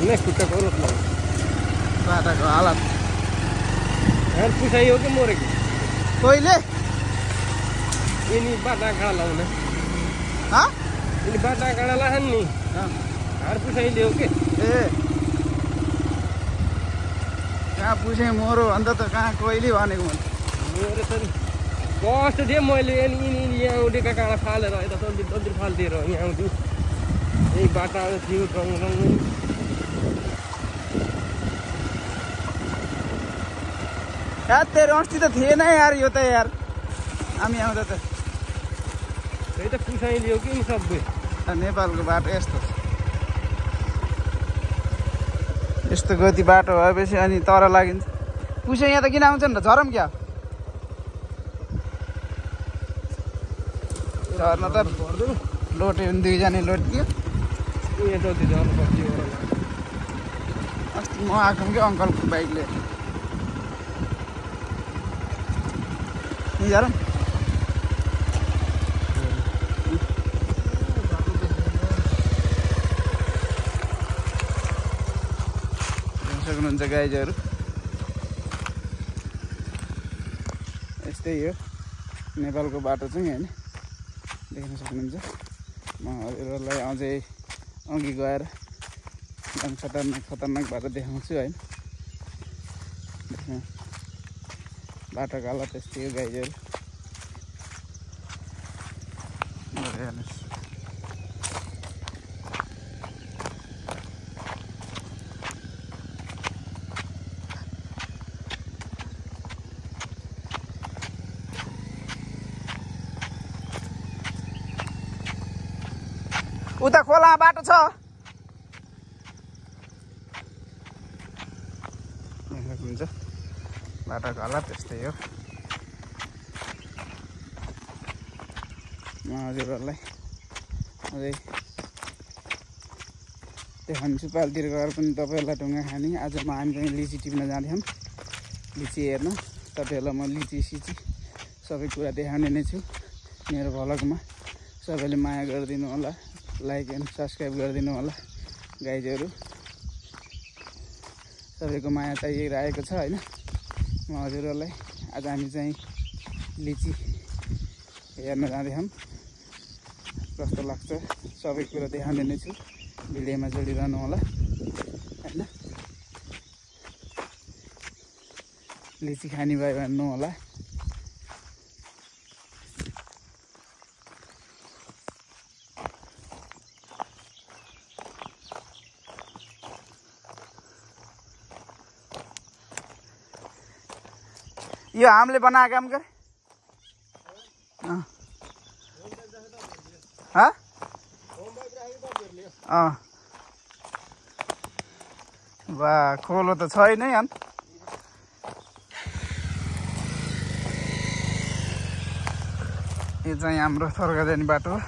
नहीं खुट्टा को रोक लो बाटाको हालत यार पुसाइयो कि मरेको कहिले यिनी बाटा गाडा लाउने हाँ यिनी बाटा गाडा लाछन् नि हार पुसाइलियो के ए कहाँ पुसे मरो अन्त त कहाँ कहिले भनेको मैले मेरो त कष्ट थिएँ मैले यिनी यहाँ उडेका काँडा फालेर यता तन्दिर तन्दिर फालिदिएर यहाँ आउँछु यही बाटा थियो रङ रङ यार तेरो अस्ति त थिएन यार यो त यार हामी आउँदा त त्यही त पुसाइलियो कि नि सबै नेपालको बाटो यस्तो यस्तो गति बाटो भएपछि अनि तर लागिन्छ पुसे यहाँ त किन आउँछन् र झरम क्या झर्न त लोट्यो भने दुईजना लोटिदियो यहाँ जति जानु पर्थ्यो अस्ति म आएको कि अङ्कलको बाइक लिएर झरम सक्नुहुन्छ गाइजहरू यस्तै हो नेपालको बाटो चाहिँ होइन देख्न सक्नुहुन्छ म हजुरहरूलाई अझै अघि गएर एकदम खतरनाक बाटो देखाउँछु होइन बाटोको हालत यस्तै हो गाइजहरू हेर्नुहोस् उता खोला बाटो छ हुन्छ बाटोको हालत त्यस्तै हो म हजुरहरूलाई अझै देखाउँछु पालतिर गएर पनि तपाईँहरूलाई ढुङ्गा खाने आज हामी चाहिँ लिची टिप्न जाँदैछौँ लिची हेर्न तपाईँहरूलाई म लिची सिची सबै कुरा देखाउने नै छु मेरो भ्लगमा सबैले माया गरिदिनु होला लाइक एन्ड सब्सक्राइब गरिदिनु होला गाइजहरू सबैको माया चाहिरहेको छ होइन म हजुरहरूलाई आज हामी चाहिँ लिची हेर्न जाँदैछौँ कस्तो लाग्छ सबै कुरा देखाउने नै छु भिडियोमा जोडिरहनु होला होइन लिची खाने भयो भन्नु होला यो हामीले बनाएको काम गरे वाह खोलो त छैन यान यो चाहिँ हाम्रो थर्का जाने बाटो हो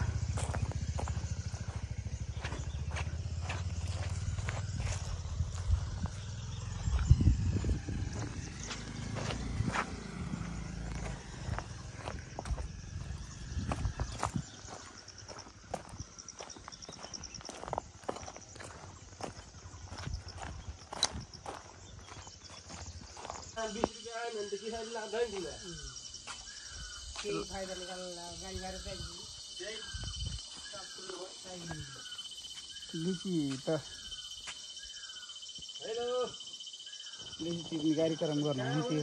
लिची त लिची टिप्ने कार्यक्रम गर्नु हुन्थ्यो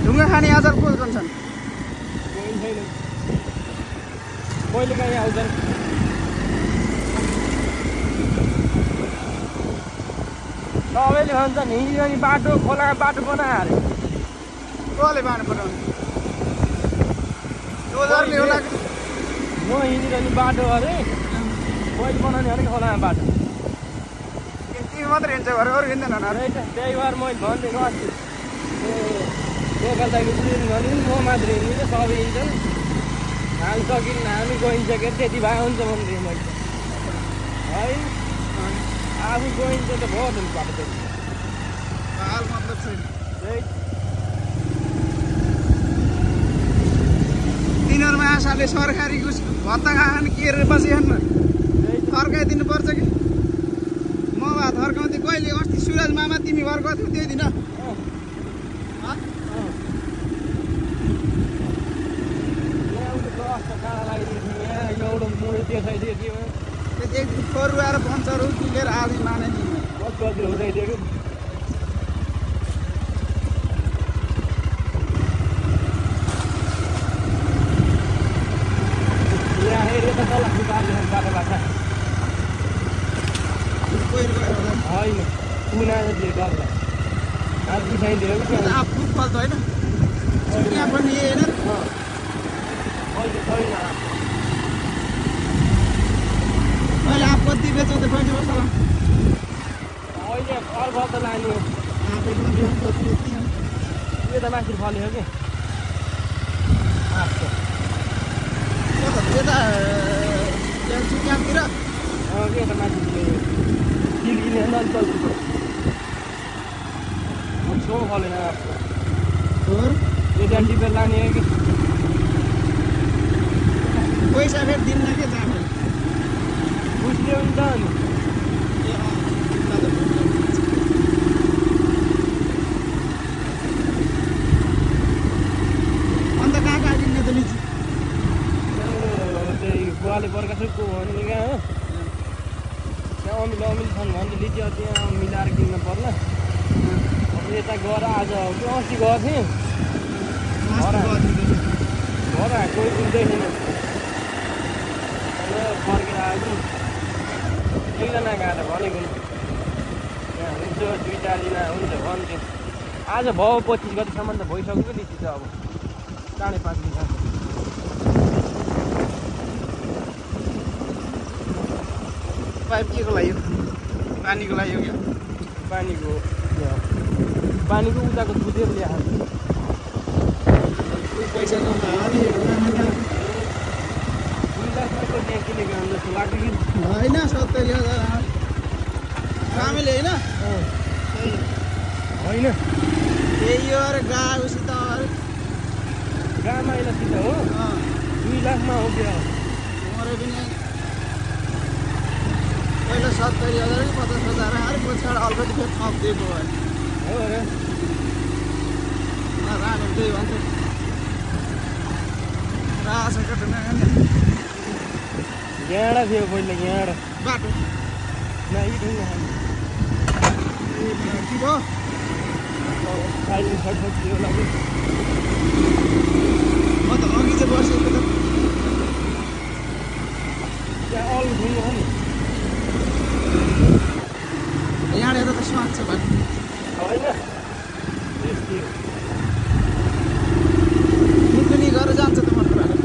ढुङ्गा खाने आजार को छन् कहिले काहीँ आउँछन् सबैले भन्छन् हिँड्यो नि बाटो खोलाको बाटो बनायो अरे कसले बाटो बनाउने म हिँडिरहने बाटो अरे मैले बनाउने अरे खोलामा बाटो तिमी मात्रै हिँड्छ घर अरू हिँड्दैन त्यही भएर मैले भनिदिएको अस्ति लोकल दाइले पुऱ्याउनु भने म मात्रै हिँड्दिनँ सबै हिँड्छन् हामी सकिन्न हामी गइन्छ के त्यति भए हुन्छ भन्दै मैले है आफू गइन्छ त भयो नि बाटो हाल मतलब छैन त्यही माछाले सरकारी भत्ता खान के बसिहाल्नु थर्काइदिनु पर्छ कि म भए थर्काउँथे कहिले अस्ति सुरज मामा तिमी भर्काउ थियौ त्यही दिन एक दिन खोरु आएर पञ्चरहरू किलेर आधी माने फुटबल त होइन यहाँ पनि होइन अहिले आप कति बेच्यौ त 20 वर्षमा अहिले अर्को त लाने यो त माथि फल्यो कि यता क्याम्पतिर यो त माथि किलिने नल्चल्छ छो फलेन यो त्यहाँ टिपेर लाने हो कि पैसा फेरि दिन्न के जाने बुझ्ने हुन्छ नि अन्त कहाँ कहाँ दिने त लिची त्यही बुवाले बर्खासुको भने कहाँ हो त्यहाँ अमिलो छन् भने लिची त्यहाँ मिलाएर किन्न पर्ला अब यता गएर आज अस्ति गएको थिएँ घर कोही बुझ्दैन फर्केर आयो एकजना गएर भनेको यहाँ हुन्छ 2-4 दिन हुन्छ भन्थ्यो आज भयो 25 गतिसम्म त भइसक्यो लिची त अब 5.5 दिन पाइप के को लागि पानीको लागि हो क्या पानीको उताको दुधेर ल्याएर पैसा होइन 70,000 कामेले होइन यही हो अरे गाउँसित गामा सित हो 2 लाखमा हो क्या मरे पनि पहिला 70,000 कि 50,000 अरे पछाडि अलिकति फेरि थपिदिएको हो अरे राम्रो त्यही भन्छ ग्याँडा थियो पहिला ग्याँडा बाटो अहिले छटफट थियो लाग्यो म त अघि चाहिँ बसेको त त्यहाँ अल्लो ठुलो हो नि यहाँनिर त स्वाद छ बाटो होइन मुकुनी गरेर जान्छ त मन बाटो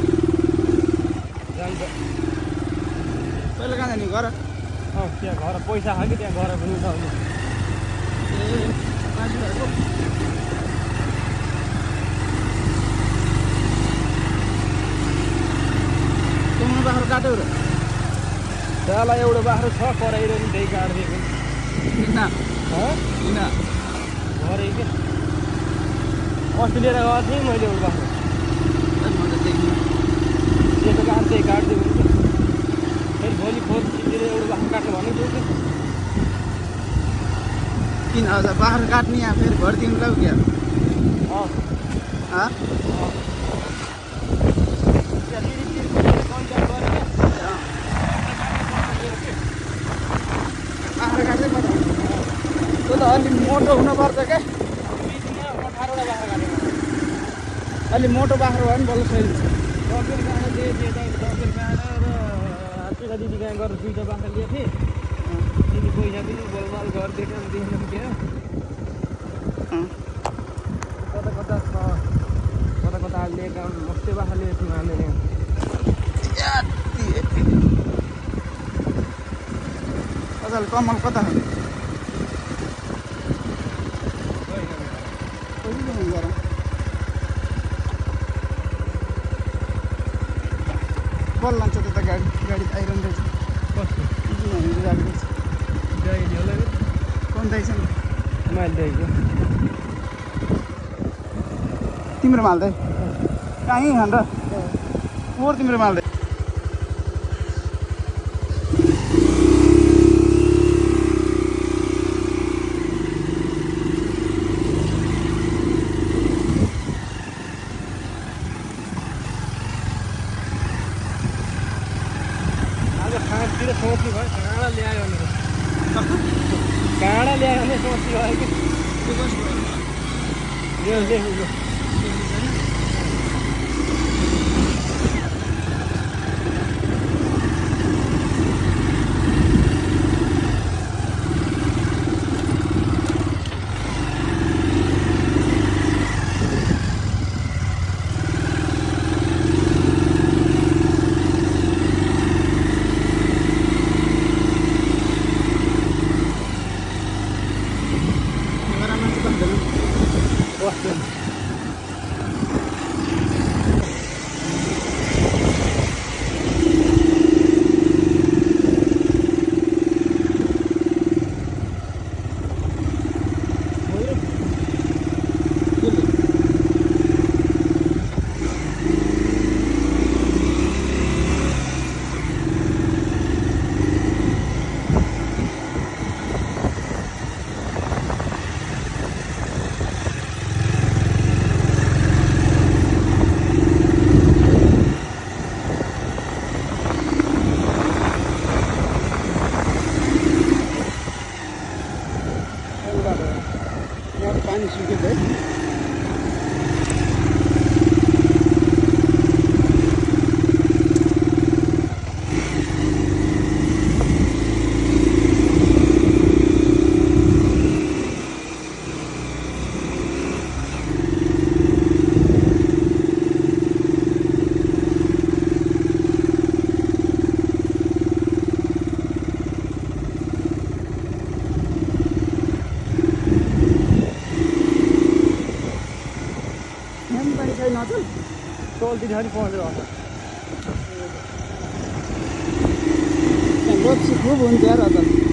जान्छ पहिला कहाँ जाने घर त्यहाँ घर पैसा छ कि त्यहाँ घर पनि उठाउने ए मान्छेहरूको तिम्रो बाख्रो काट्यौ र त्यहाँलाई एउटा बाख्रो छ कराइरो नि त्यही काटिदिएको किन घरै क्या अस्ति लिएर गएको थिएँ मैले एउटा बाख्रो त्यसको काठ त्यही काटिदिएको हुन्छ फेरि भोलि खोज एउटा बाख्रो काट्नु भनेको थियो किन हजुर बाख्रो काट्ने यहाँ फेरि भरिदिनु लौ क्या बाख्रो काट्दै पर्छ त्यो त अलि मोटो हुनुपर्छ क्या 18वटा बाख्रो काटेको अलि मोटो बाख्रो भयो नि बल्ल सही हुन्छ दसैँ काँडा दसैँ काँडा र हातुका दिदी कहाँ गरेर 2टा बाख्रा लिएको थिएँ दिदी पैसा दिनु गोलमाल गरिदिएको देख्नु थियो कता कता छ कता कता लिएका मस्तै बाख्रा लिएको थियौँ हामीले अझ कमल कता हो बल लान्छ त्यता गाडी आइरहनु रहेछ कस्तो हामीले गाडी रहेछ गाडी होला कुन दाइ छ नि मैले देखेको तिम्रो हाल्दै कहीँ हान र पोहोर तिम्रो माल्दै खाँतिर सोच्नु भयो काँडा ल्यायो भनेर काँडा ल्यायो भने सोच्नु भयो कि पानी सुकेको है नचल चल्ती पनि पढेर होला बहुत खुब हुन्छ यार अचल